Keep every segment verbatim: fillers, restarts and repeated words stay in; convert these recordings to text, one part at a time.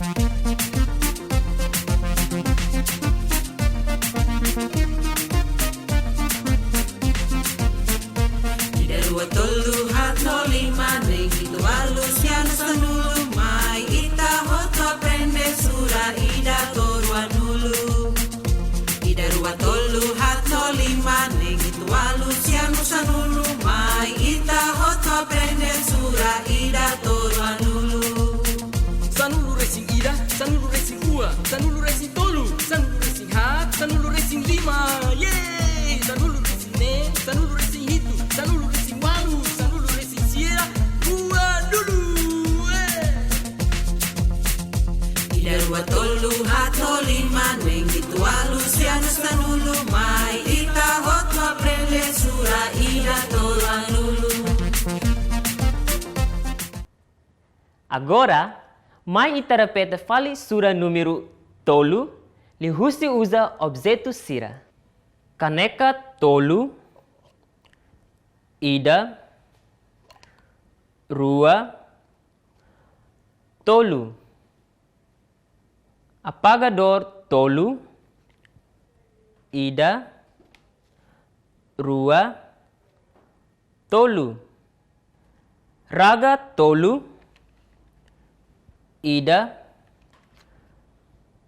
Ida, rua, tolu, haat no lima, neen, hitu, ualu, sia no sanulu, mai ita hotu aprende sura ida to'o ruanulu. Ida, rua, tolu, haat no lima, neen, hitu, ualu, sia no sanulu, mai ita hotu aprende sura ida to'o ruanulu. Sanulu-resin-ida, sanulu-resin-rua, sanulu-resin-tolu, sanulu-resin-haat, sanulu-resin-lima. Yeay! Sanulu-resin-neen, sanulu-resin-hitu, sanulu-resin-ualu, sanulu-resin-sia, ruanulu. Eh! Ida, rua, tolu, haat no lima, neen, hitu, ualu, sia no sanulu, mai ita hotu aprende sura ida to'o ruanulu. Agora, mai ita repete fali sura númeru tolu, liuhusi uza objetu sira. Kaneka tolu, ida, rua, tolu. Apagadór tolu, ida, rua, tolu. Raga tolu, ida,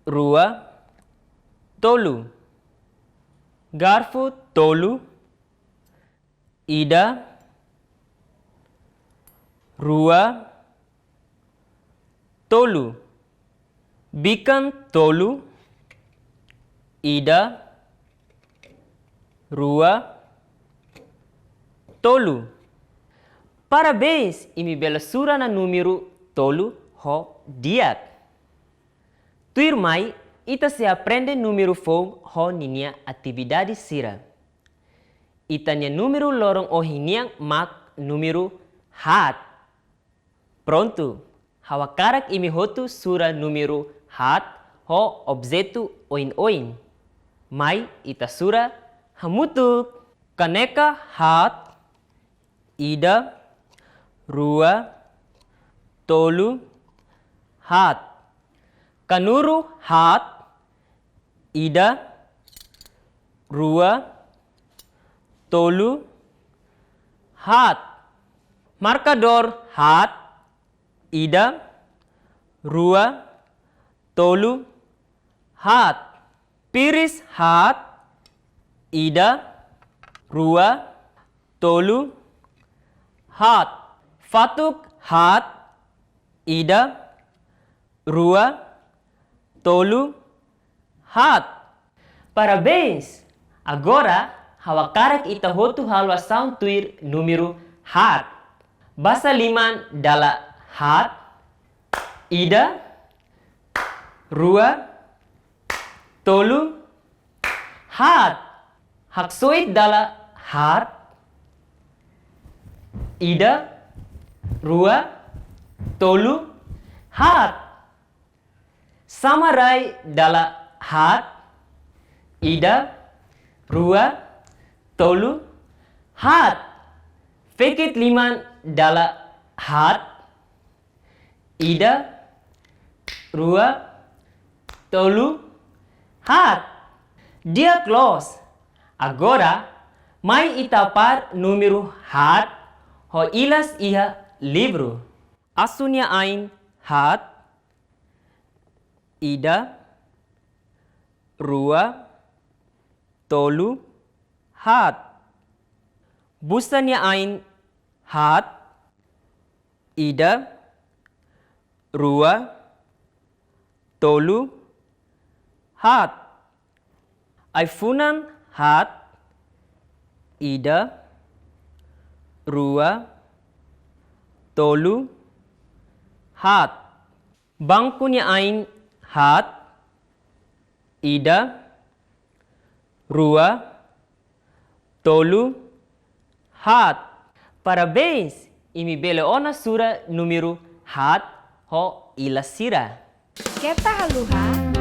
rua, tolu. Garfu tolu, ida, rua, tolu. Bikan tolu, ida, rua, tolu. Parabéns, imi bele sura ona númeru tolu ho di'ak. Tuirmai, ita sei aprende númeru foun ho ninia atividade sira. Ita-nia númeru loron ohin nian mak númeru haat. Prontu, ha'u hakarak imi hotu sura númeru haat ho objetu oin-oin. Mai ita sura hamutuk. Kaneka haat, ida, rua, tolu, haat. Kanuru haat, ida, rua, tolu, haat. Markadór haat, ida, rua, tolu, haat. Piris haat, ida, rua, tolu, haat. Fatuk haat, ida, rua, tolu, haat. Parabéns! Agora, ha'u hakarak ita hotu halo asaun tuir númeru haat. Basa liman dala haat, ida, rua, tolu, haat. Haksoit dala haat, ida, rua, tolu, haat. Sama rai dala haat, ida, rua, tolu, haat. Fekit liman dala haat, ida, rua, tolu, haat. Di'ak loos. Agora, mai ita apár númeru haat ho ilas iha livru. Asu nia ain haat, ida, rua, tolu, haat. Busa nia ain haat, ida, rua, tolu, haat. Ai-funan haat, ida, rua, tolu, haat. Bangku nia ain haat, ida, rua, tolu, haat. Parabéns! Imi bele ona sura númeru haat ho ilas sira. Keta haluha,